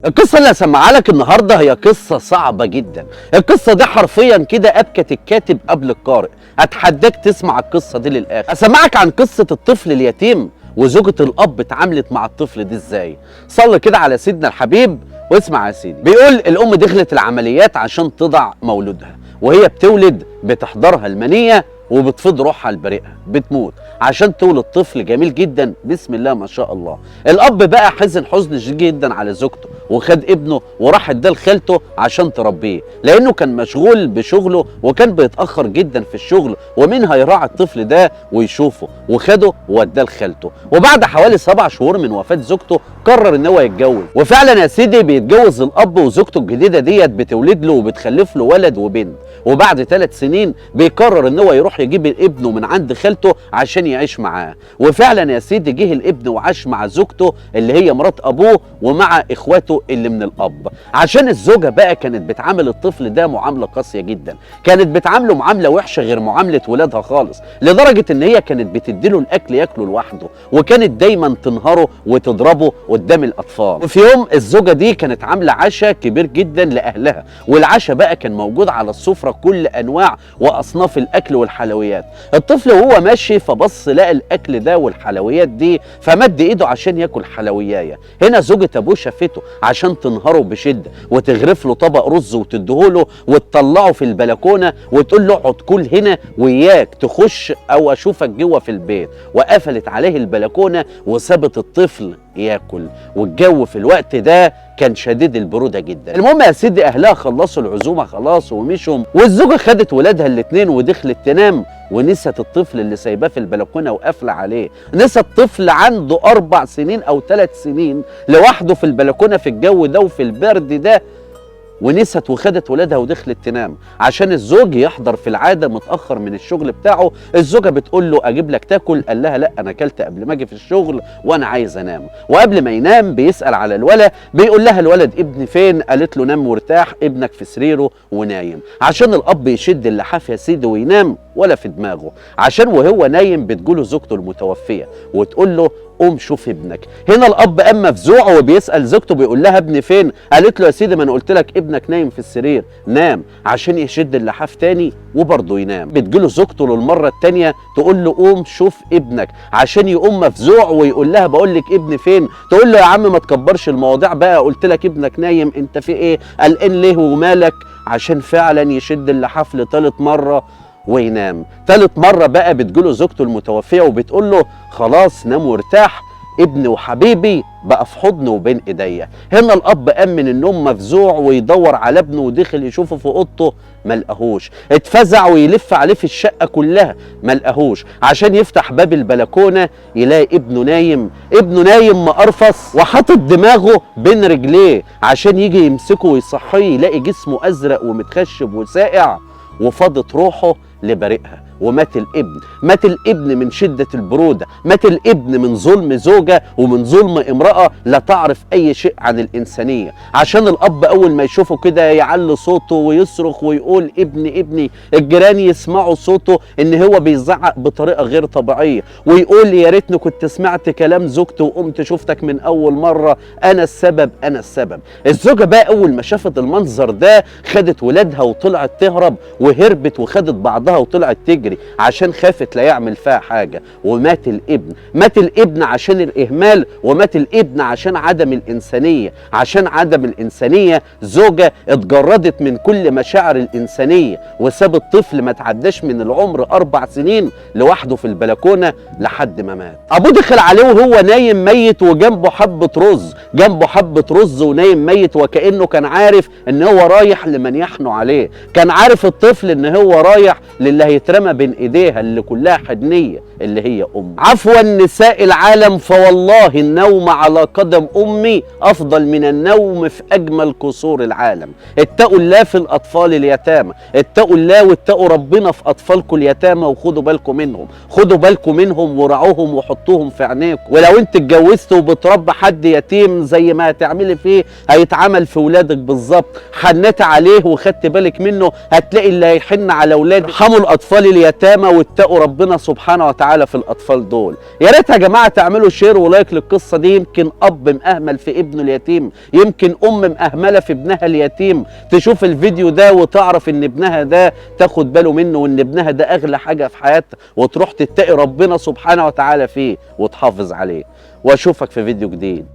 القصة اللي هسمعها لك النهارده هي قصة صعبة جدا. القصة دي حرفيا كده ابكت الكاتب قبل القارئ. اتحداك تسمع القصة دي للاخر. اسمعك عن قصة الطفل اليتيم وزوجة الاب اتعاملت مع الطفل دي ازاي. صلي كده على سيدنا الحبيب واسمع يا سيدي. بيقول الام دخلت العمليات عشان تضع مولودها، وهي بتولد بتحضرها المنية وبتفض روحها البريئة، بتموت عشان تولد طفل جميل جدا بسم الله ما شاء الله. الاب بقى حزن حزن شديد جدا على زوجته، وخد ابنه وراح اداه لخالته عشان تربيه، لانه كان مشغول بشغله وكان بيتاخر جدا في الشغل، ومنها يراعي الطفل ده ويشوفه، وخده ووداه لخالته. وبعد حوالي 7 شهور من وفاه زوجته قرر ان هو يتجوز، وفعلا يا سيدي بيتجوز الاب، وزوجته الجديدة ديت بتولد له وبتخلف له ولد وبنت. وبعد 3 سنين بيقرر ان هو يروح يجيب ابنه من عند خالته عشان يعيش معاه. وفعلا يا سيدي جه الابن وعاش مع زوجته اللي هي مرات ابوه ومع اخواته اللي من الاب. عشان الزوجة بقى كانت بتعامل الطفل ده معاملة قاسية جدا، كانت بتعامله معاملة وحشة غير معاملة ولادها خالص، لدرجة ان هي كانت بتديله الاكل ياكله لوحده، وكانت دايما تنهره وتضربه قدام الاطفال. وفي يوم الزوجة دي كانت عامله عشاء كبير جدا لاهلها، والعشاء بقى كان موجود على السفرة كل انواع واصناف الاكل والحلويات. الطفل وهو ماشي فبص لقى الاكل ده والحلويات دي، فمد ايده عشان ياكل حلويايه. هنا زوجة ابوه شافته عشان تنهره بشده وتغرف له طبق رز وتديهوله وتطلعه في البلكونه وتقول له اقعد كل هنا وياك تخش او اشوفك جوه في البيت. وقفلت عليه البلكونه وسابت الطفل ياكل، والجو في الوقت ده كان شديد البرودة جدا. المهم يا سيدي اهلها خلصوا العزومة خلاص ومشوا، والزوجة خدت ولادها الاثنين ودخلت تنام، ونسيت الطفل اللي سايباه في البلكونه وقافله عليه. نسى الطفل عنده 4 سنين او 3 سنين لوحده في البلكونه في الجو ده وفي البرد ده، ونست وخدت ولادها ودخلت تنام عشان الزوج يحضر في العادة متاخر من الشغل بتاعه. الزوجة بتقول له اجيب لك تاكل، قال لها لا انا اكلت قبل ما اجي في الشغل وانا عايز انام. وقبل ما ينام بيسال على الولد، بيقول لها الولد ابني فين؟ قالت له نام وارتاح، ابنك في سريره ونايم. عشان الاب يشد اللحاف يا سيدي وينام ولا في دماغه، عشان وهو نايم بتجوله زوجته المتوفيه وتقول له قوم شوف ابنك. هنا الاب قام مفزوع وبيسال زوجته بيقول لها ابني فين؟ قالت له يا سيدي ما انا قلت لك ابنك نايم في السرير، نام. عشان يشد اللحاف تاني وبرضه ينام. بتجيله زوجته للمرة التانية تقول له قوم شوف ابنك، عشان يقوم مفزوع ويقول لها بقول لك ابني فين؟ تقول له يا عم ما تكبرش المواضيع بقى، قلت لك ابنك نايم، انت في ايه؟ قلقان ليه ومالك؟ عشان فعلا يشد اللحاف لتالت مرة وينام. تالت مرة بقى بتجيله زوجته المتوفية وبتقول له خلاص نام وارتاح، ابني وحبيبي بقى في حضنه وبين ايديا. هنا الاب قام من النوم مفزوع ويدور على ابنه، ودخل يشوفه في اوضته ما لقاهوش، اتفزع ويلف عليه في الشقة كلها ما لقاهوش، عشان يفتح باب البلكونه يلاقي ابنه نايم. ابنه نايم مقرفص وحاطط دماغه بين رجليه، عشان يجي يمسكه ويصحيه يلاقي جسمه ازرق ومتخشب وساقع، وفاضت روحه لبريئها. ومات الابن، مات الابن من شدة البرودة، مات الابن من ظلم زوجة ومن ظلم امرأة لا تعرف أي شيء عن الإنسانية. عشان الأب أول ما يشوفه كده يعلي صوته ويصرخ ويقول ابني ابني، الجيران يسمعوا صوته إن هو بيزعق بطريقة غير طبيعية، ويقول يا ريتني كنت سمعت كلام زوجته وقمت شفتك من أول مرة، أنا السبب أنا السبب. الزوجة بقى أول ما شافت المنظر ده خدت ولادها وطلعت تهرب، وهربت وخدت بعضها وطلعت تجري عشان خافت لا يعمل فيها حاجة. ومات الابن، مات الابن عشان الإهمال، ومات الابن عشان عدم الإنسانية. عشان عدم الإنسانية زوجة اتجردت من كل مشاعر الإنسانية وسابت طفل ما تعداش من العمر 4 سنين لوحده في البلكونة لحد ما مات. أبوه دخل عليه وهو نايم ميت وجنبه حبة رز، جنبه حبة رز ونايم ميت، وكأنه كان عارف إن هو رايح لمن يحنو عليه، كان عارف الطفل إن هو رايح للي هيترمى بين ايديها اللي كلها حنيه اللي هي امه. عفوا نساء العالم، فوالله النوم على قدم امي افضل من النوم في اجمل قصور العالم. اتقوا الله في الاطفال اليتامى، اتقوا الله واتقوا ربنا في اطفالكم اليتامى، وخدوا بالكم منهم، خدوا بالكم منهم ورعوهم وحطوهم في عينيكم. ولو انت اتجوزت وبتربى حد يتيم زي ما هتعملي فيه هيتعمل في ولادك بالظبط. حنيت عليه وخدت بالك منه هتلاقي اللي هيحن على اولادك. ارحموا الاطفال اليتامى اليتامى واتقوا ربنا سبحانه وتعالى في الاطفال دول. يا ريت يا جماعة تعملوا share و like للقصة دي. يمكن اب مأهمل في ابنه اليتيم، يمكن ام مأهمله في ابنها اليتيم، تشوف الفيديو ده وتعرف ان ابنها ده تاخد باله منه، وان ابنها ده اغلى حاجة في حياتها، وتروح تتقي ربنا سبحانه وتعالى فيه وتحافظ عليه. واشوفك في فيديو جديد.